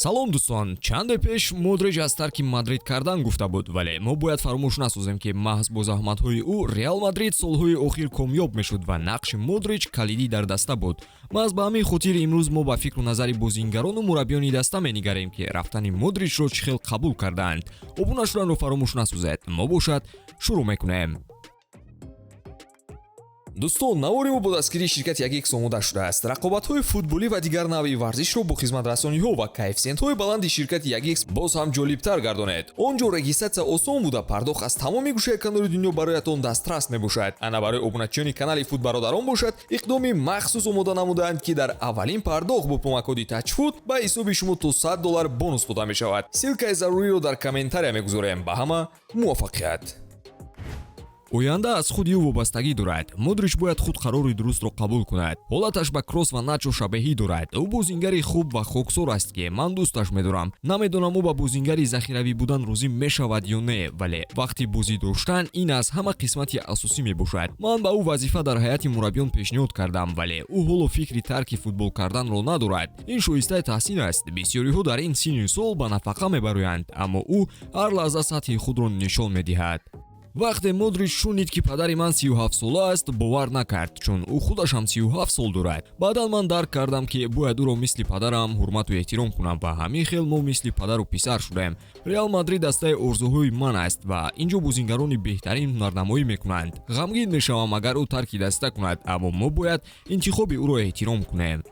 Салом, дӯстон! Чанде пеш Модрич аз тарки Мадрид кардан гуфта буд, вале мо бояд фаромӯш насозем, ки маҳз бо заҳматҳои ӯ Реал Мадрид солҳои охир комёб мешуд ва нақши Модрич калидӣ дар даста буд. Маҳз ба ҳамин хотир имрӯз мо ба фикру назари бозингарону мураббиёни даста менигарем, ки рафтани Модричро чӣ хел қабул кардаанд. Обуна шуданро фаромӯш насозед. Мо бошад, шурӯъ мекунем. Дӯстон, навори мо бо дастгирии ширкати 1X омода шудааст. Рақобатҳои футболӣ ва дигар навъи варзишро бо хизматрасониҳо ва коэффисиентҳои баланди ширкати 1X боз ҳам ҷолибтар гардонед. Он ҷо регистратсия осон буда, пардохт аз тамоми гӯшаи канори дунё бароятон дастрас мебошад. Ана барои обуначиёни канали Футбародарон бошад, иқдоми махсус омода намудаанд, ки дар аввалин пардохт бо промокоди Тачфут ба ҳисоби шумо то 100 доллар бонус дода мешавад. Ссылкаи заруриро дар комментария мегузорем. Ба ҳама муваффақият! Оянда аз худи ӯ вобастагӣ дорад. Модрич бояд худ қарори дурустро қабул кунад. Ҳолаташ ба Кросс ва Начо шабеҳӣ дорад. Ӯ бозингари хуб ва хоксор аст, ки ман дӯсташ медорам. Намедонам, ӯ ба бозингари захиравӣ будан розӣ мешавад ё не, вале вақти бозӣ доштан ин аз ҳама қисмати асосӣ мебошад. Ман ба ӯ вазифа дар ҳайати мураббиён пешниҳод кардам, вале ӯ ҳоло фикри тарки футбол карданро надорад. Ин шоистаи таҳсин аст. Бисёриҳо дар ин синни сол ба нафақа мебароянд, аммо ӯ ҳар лаҳза сатҳи худро нишон медиҳад. Вақте Модрич шунид, ки падари ман 37 сола аст, бовар накард, чун ӯ худашам 37 сол дорад. Баъдан ман дарк кардам, ки бояд ӯро мисли падарам ҳурмату эҳтиром кунам ва ҳамин хел мо мисли падару писар шудем. Реал Мадрид дастаи орзуҳои ман аст ва ин ҷо бозингарони беҳтарин ҳунарнамоӣ мекунанд. Ғамгин мешавам, агар ӯ тарки даста кунад, аммо мо бояд интихоби ӯро эҳтиром кунем.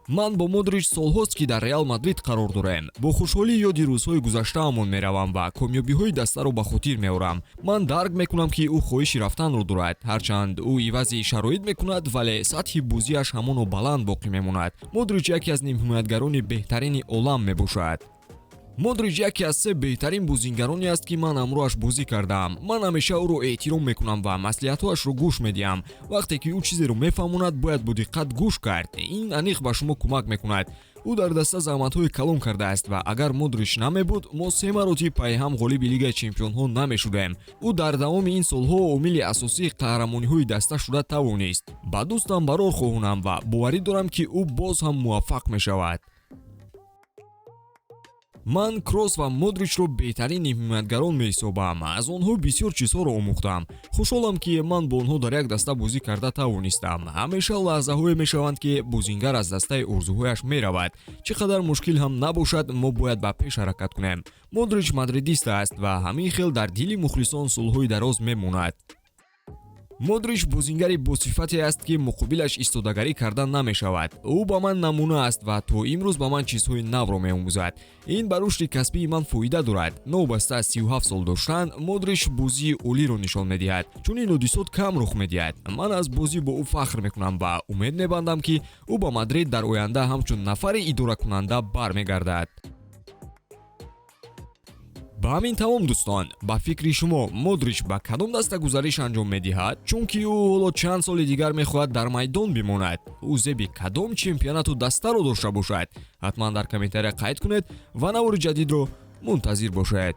Ман бо Модрич солҳост, ки дар Реал Мадрид қарор дорем. Бо хушҳолӣ ёди рӯзҳои гузаштаамон меравам ва комёбиҳои дастаро ба хотир меорам. Ман дарк мекунам, ки ӯ хоҳиши рафтанро дорад. Ҳарчанд ӯ ивази шароит мекунад, вале сатҳи бозиаш ҳамоно баланд боқӣ мемонад. Модрич яке аз нимҳимоятгарони беҳтарини олам мебошад. Модрич яке аз се беҳтарин бозингароне аст, ки ман ҳамроҳаш бозӣ кардаам. Ман ҳамеша ӯро эҳтиром мекунам ва маслиҳатҳояшро гӯш медиҳам. Вақте ки ӯ чизеро мефаҳмонад, бояд бо диққат гӯш кард. Ин аниқ ба шумо кӯмак мекунад. Ӯ дар даста заҳматҳои калон кардааст ва агар Модрич намебуд, мо се маротиб пайҳам ғолиби Лигаи чемпионҳо намешудем. Ӯ дар давоми ин солҳо омили асосии қаҳрамониҳои даста шуда тавонист. Ба дӯстам барор хоҳонам ва боварӣ дорам, ки ӯ боз ҳам муваффақ мешавад. Ман Кросс ва Модричро беҳтарин ҳимоятгарон меҳисобам. Аз онҳо бисёр чизҳоро омӯхтам. Хушҳолам, ки ман бо онҳо дар як даста бозӣ карда тавонистам. Ҳамеша лаҳзаҳое мешаванд, ки бозингар аз дастаи орзуҳояш меравад. Чӣ қадар мушкил ҳам набошад, мо бояд ба пеш ҳаракат кунем. Модрич мадридист аст ва ҳамин хел дар дили мухлисон солҳои дароз мемонад. Модрич бозингари босифате аст, ки муқобилаш истодагарӣ карда намешавад. Ӯ ба ман намуна аст ва то имрӯз ба ман чизҳои навро меомӯзад. Ин ба рушди касбии ман фоида дорад. Новобаста аз 37 сол доштан, Модрич бозии олиро нишон медиҳад. Чунин ҳодисот кам рух медиҳад. Ман аз бозӣ бо ӯ фахр мекунам ва умед мебандам, ки ӯ ба Мадрид дар оянда ҳамчун нафари идоракунанда бармегардад. Ба ҳамин тамом, дӯстон. Ба фикри шумо, Модрич ба кадом даста гузариш анҷом медиҳад, чунки ӯ ҳоло чанд соли дигар мехоҳад дар майдон бимонад? Ӯ зеби кадом чемпионату дастаро дошта бошад? Ҳатман дар комментария қайд кунед ва навори ҷадидро мунтазир бошед.